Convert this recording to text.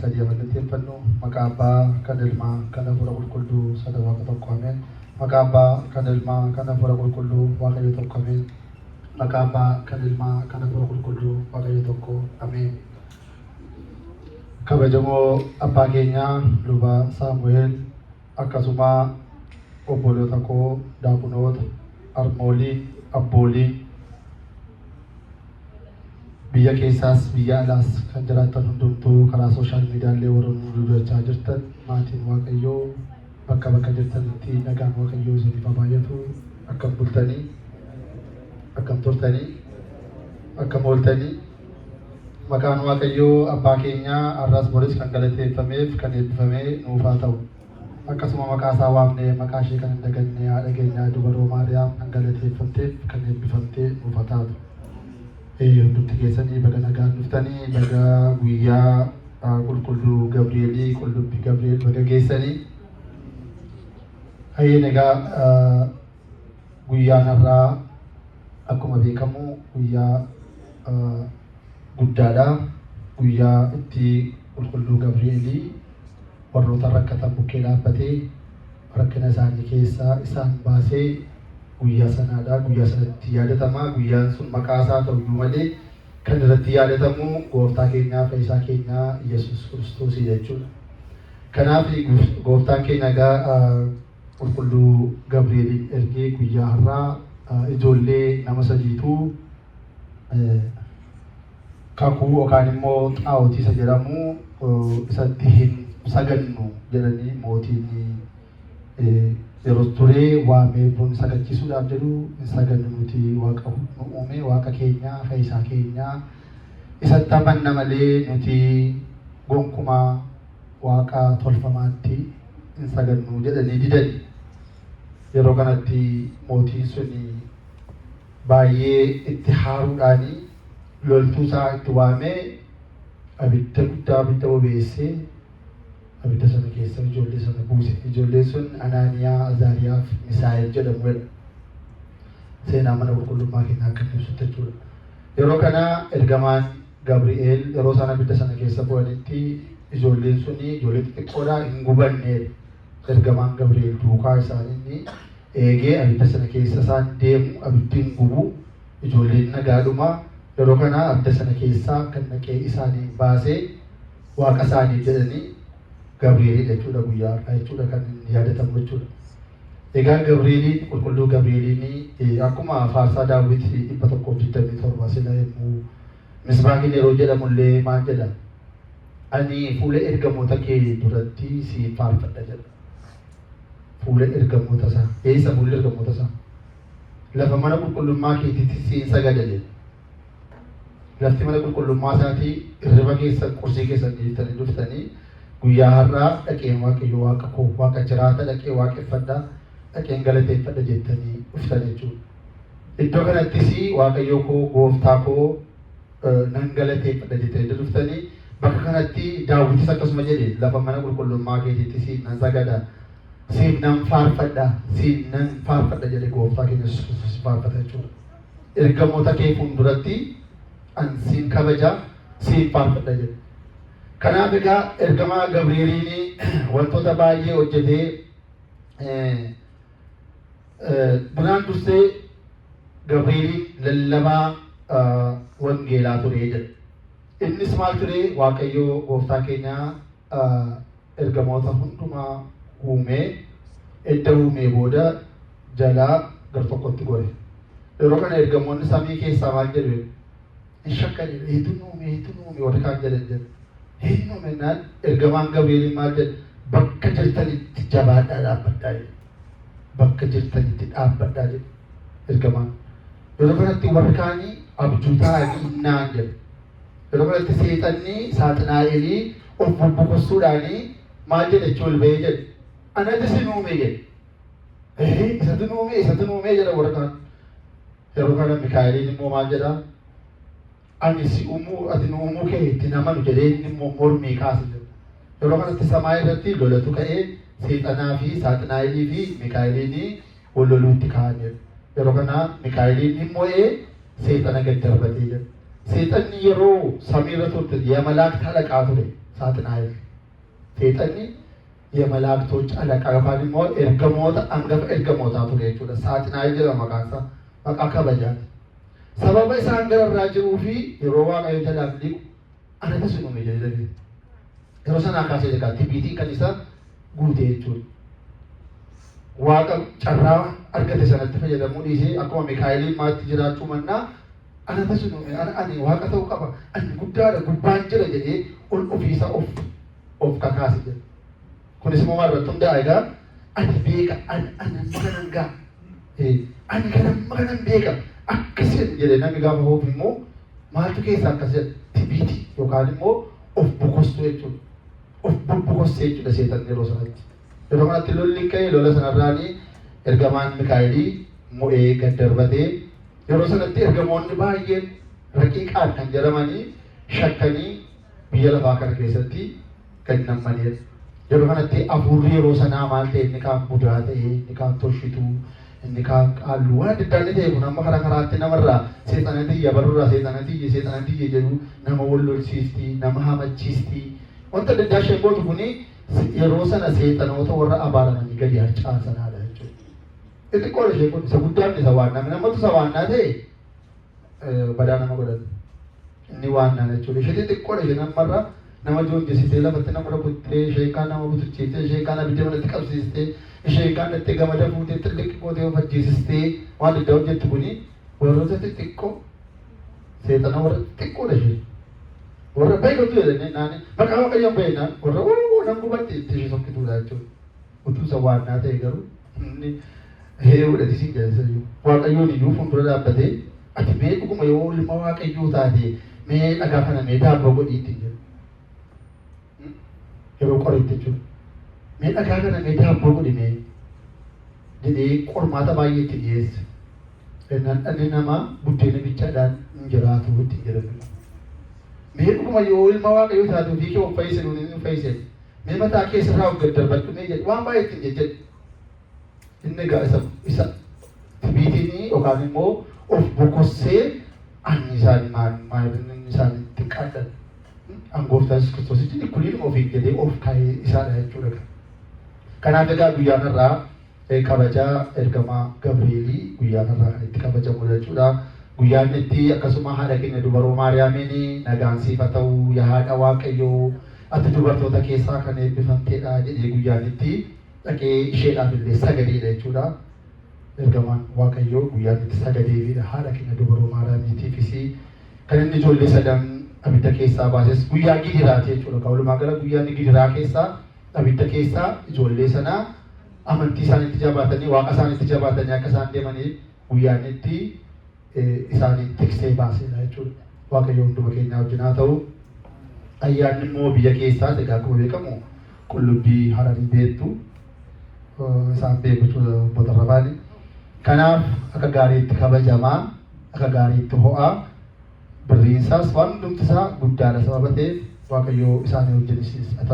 sadii mallatteeffannu. Maqaa Abbaa, kan Ilmaa, kan Hafuura Qulqulluu, sada Waaqa tokko, ameen. Maqaa Abbaa, kan Ilmaa, kan Hafuura Qulqulluu, Waaqayyo tokko, ameen. Maqaa Abbaa, kan Ilmaa, kan Hafuura Qulqulluu, Waaqayyo tokko, ameen. Kabajamoo abbaa keenyaa Luba Saamu'eel, akkasuma obboloota koo daakunoota, harmooliin, abbooliin, biyya keessaas biyya alaas kan jiraattan hundumtuu, karaa social mediallee warra nu duudachaa jirtan, maatiin Waaqayyoo bakka bakka jirtanitti nagaan Waaqayyoo isiniif haa baay'atu. Akkam bultanii? Akkam turtanii? Akkam ooltanii? Maqaan Waaqayyoo abbaa keenyaa har'as boris kan galateeffameef kan eebbifamee nuuf haa ta'u. Akkasuma maqaa isaa waamnee maqaa ishee kan hin daganne haadha keenyaa Dubaroo Maariyaam kan galateeffamteef kan eebbifamtee nuuf haa taatu. Hundumti keessanii baga nagaan dhuftanii, baga guyyaa qulqulluu Gabri'eelii, Qullubbii Gabri'eel baga geessanii. Hayyeen, egaa guyyaan har'aa akkuma beekamu guyyaa guddaadha. Guyyaa itti qulqulluu Gabri'eelii warroota rakkatan bukkee dhaabbatee rakkina isaanii keessaa isaan baasee guyyaa sanaadha. Guyyaa sanatti yaadatama. Guyyaan sun maqaa isaa ta'uyyuu malee kan irratti yaadatamu gooftaa keenyaa, fayyisaa keenyaa Yesuus Kiristoosii jechuudha. Kanaaf gooftaan keenya egaa qulqulluu Gabri'eeliin ergee guyyaa har'aa ijoollee nama sadiitu kakuu yookaan immoo xaa'otii isa jedhamu isatti hin sagannu jedhanii, mootiin yeroo turee waamee bun sagachiisuudhaaf jedhu, hin sagannu nuti, Waaqa nu uume, Waaqa keenyaa, fayyisaa keenyaa isatti amanna malee nuti gonkumaa waaqa tolfamaatti hin sagannu jedhanii didani. Yeroo kanatti mootiin sun baay'ee itti haaruudhaanii loltuu isaa itti waamee abidda guddaa abidda bobeessee abidda sana keessa ijoollee sana buuse. Ijoolleen sun Anaaniyaa, Azaariyaa fi Misaa'el jedhamu jedha. Seenaa mana qulqullummaa keenyaa akka inni ibsutti jechuudha. Yeroo kana ergamaan Gabri'eel yeroo isaan abidda sana keessa bu'anitti ijoolleen suni ijoollee xixiqqoodha, hin gubanneedha. Ergamaan Gabri'eel duukaa isaan inni eegee abidda sana keessa isaan deemu, abiddi hin gubu, ijoolleen nagaadhuma. Yeroo kana abidda sana keessaa kan dhaqee isaanii baasee Waaqa isaanii jedhanii Gabri'eelidha jechuudha, guyyaa har'aa jechuudha kan inni yaadatamu jechuudha. Egaa Gabri'eeliin, qulqulluu Gabri'eeliin, akkuma faarsaa Daawit 127 sila yommuu misbaakiin yeroo jedhamullee maal jedha? "Ani fuula ergamoota kee duratti siin faarfadha" jedha. Fuula ergamoota isaa. Eessa fuulli ergamoota isaa? "Lafa mana qulqullummaa keetiitti siin sagada" jedha. Lafti mana qulqullummaa isaatii hirriba keessa qursii keessan dhiiftanii dhuftanii, guyyaa har'aa dhaqeen Waaqayyo Waaqa koo, Waaqa jiraata dhaqee waaqeffadha, dhaqeen galateeffadha jettanii dhuftan jechuudha. Iddoo kanattis Waaqayyo koo, gooftaa koo nan galateeffadha jettanii dhuftanii, bakka kanatti Daawwitis akkasuma jedhe, "Lafa mana qulqullummaa keetiitti siif nan sagada, siif nan faarfadha, siif nan faarfadha" jedhe. Gooftaa keenya Yesuus Kiristoos faarfata jechuudha. "Ergamoota kee fuulduratti an siin kabaja, siif faarfadha" jedhe. Kanaaf egaa ergamaa Gabri'eeliin wantoota baay'ee hojjetee, duraan dursee Gabri'eeliin lallabaa wangeelaa ture jedha. Innis maal ture? Waaqayyo gooftaa keenya ergamoota hundumaa uumee, edda uumee booda jalaa gar tokkotti gore. Yeroo kana ergamoonni samii keessaa maal jedhu? Hin shakkanidha. "Eenyutu nu uume? Eenyutu nu uume?" warri kaan jedhan jedhu. "Eenyu uume?" jennaan ergamaan Gabri'eeliin maal jedhe? "Bakka jirtanitti jabaadhaa dhaabbadhaa" jedhe. "Bakka jirtanitti dhaabbadhaa" jedhe ergamaan. Yeroo kanatti warri kaanii abjuu ta'anii innaan jedhu. Yeroo kanatti seexanni saaxinaa'elii of bubbukossuudhaanii maal jedhe? Achi ol ba'ee jedhe. "Anatu isin uume" jedhe. "Ee, isatu nu uume, isatu nu uume" jedha warri kaan. Yeroo kana Mikaa'eliin immoo maal jedhaa? "Ani si uumuu, ati nu uumuu kee itti namanu" jedhee inni immoo mormii kaase jedha. Yeroo kanatti samaa irratti lolatu ka'ee, seexanaa fi saaxinaa'elii fi Mikaa'eliin wal loluutti ka'an jedha. Yeroo kana Mikaa'eliin ni mo'ee seexana gad darbatee jedha. Seexanni yeroo samiirra turte የመላእክት አለቃ ture Saaxinaa'el. Seexanni የመላእክቶች አለቃ yookaan immoo ergamoota hangafa ergamootaa ture jechuudha. Saaxinaa'el jedhama maqaan isaa, maqaa kabajaati. Sababa isaan gararraa jiruu fi yeroo Waaqayyo jalaa miliqu anatu si uume jedhee dhabe. Yeroo sanaa kaasee egaa tibiitiin kan isa guute jechuudha. Waaqa carraa argate sanatti fayyadamuu dhiisee akkuma Mikaa'eliin maatti jiraachuu mannaa anatu si uume, ani waaqa ta'uu qaba, ani guddaadha, gubbaan jira jedhee ol ofiisa of kakaase jedha. Kunis immoo maal irratti hundaa'a egaa? Ani beeka, ani amma kanan ga'a, ani kan amma kanan beeka akkasin jedhe. Namni gaafa hoofu immoo maaltu keessa akkas jedha? Tibiiti yookaan immoo of bokossuu jechuudha. Of bobbokossee jechuudha seexanni yeroo sanatti. Yeroo kanatti lolli ka'e, lola sanarraanii ergamaan Mikaa'elii mo'ee gad darbatee, yeroo sanatti ergamoonni baay'een raqiiqaan kan jedhamanii shakkanii biyya lafaa kana keessatti gad nammanidha. Yeroo kanatti hafuurri yeroo sanaa maal ta'e? Inni kaan budaa ta'e, inni kaan toshituu, inni kaan qaalluu, waan adda addaa inni ta'e kun amma karaa karaatti namarraa seexana tiyya barurraa seexana tiyya seexana tiyya jedhu, nama wal lolsiisti, nama hamachiisti. Wanta adda addaa isheen gootu kuni yeroo sana seexanoota warra abaaramanii gadi harca'an sanaadha jechuudha. Xixiqqoodha isheen kun, isa guddaan isa waannaa, namatu isa waannaa ta'e badaa nama godhatu. Inni waannaan jechuudha. Ishee xixiqqoodha isheen ammarra nama joonjessitee, lafatti nama rukuttee, isheen kaan nama butuchiiftee, isheen kaan abidda manatti qabsiistee, isheen kaan dhattee gamada fuutee xilliqqi gootee of ajjeesistee waan adda hojjettu kuni warroota xixiqqoo, seexana warra xixiqqoodha isheen. Warra beekatu jedhanii naani maqaa Waaqayyoon beeknaan warra uu nan gubatti itti ishee sokkituudha jechuudha. Utuu isa waannaa ta'e garuu inni heeruudhati siin jedhe iyyuu. Waaqayyoon iyyuu fuuldura dhaabbatee, ati mee dhuguma yoo ilma Waaqayyoo taate mee dhagaa kana mee daabboo godhii ittiin jedhu. Yeroo qoreetti jechuudha. Mee dhagaa kana mee daabboo godhi mee jedhee qormaata baay'ee itti dhiyeesse. Jennaan dhalli namaa buddeena bichaadhaan hin jiraatu ittiin jedhame. Mee dhuguma yoo ilma Waaqayyoo taate ofii kee of fayyise, nuuni hin fayyise. Mee mataa kee sirraa of gad darbadhu mee jedhe, waan baay'ee ittiin jedhe. Inni egaa isa tibiitiin yookaan immoo of bokossee ani isaan maal maal isaan xiqqaadhan an gooftaa Yesuus Kiristoositti ikkuliinuma ofiin jedhee of kaa'ee isaadha jechuudha. Kanaaf egaa guyyaan irraa kabajaa ergamaa Gabri'eelii guyyaan irraa kan itti kabajamu jechuudha. Guyyaan itti akkasuma haadha keenya dubaroo Maariyaamiin nagaan siif haa ta'u yaa haadha Waaqayyoo, ati dubartoota keessaa kan eebbifamteedha jedhee guyyaan itti dhaqee isheedhaaf illee sagadeedha jechuudha. Ergamaan Waaqayyoo guyyaan itti sagadeefidha haadha keenya dubaroo Maariyaamiitiifis. Kan inni ijoollee sadan abidda keessaa baases guyyaa gidiraati jechuudha. Walumaa gala guyyaan gidiraa keessaa, abidda keessaa ijoollee sanaa amantii isaaniitti jabaatanii, waaqa isaaniitti jabaatanii akka isaan deemaniif guyyaan itti isaanii tiksee baasedha jechuudha. Waaqayyo hunduma keenyaa wajjin haa ta'u. Ayyaanni immoo biyya keessaas egaa akkuma beekamu qullubbii Hararii beektu, isaan beeku jechuudha obbo Tarrafaani. Kanaaf akka gaariitti kabajamaa, akka gaariitti ho'aa, birriinsaas waan hundumti isaa guddaadha sababa ta'eef Waaqayyo isaanii wajjinis haa ta'u.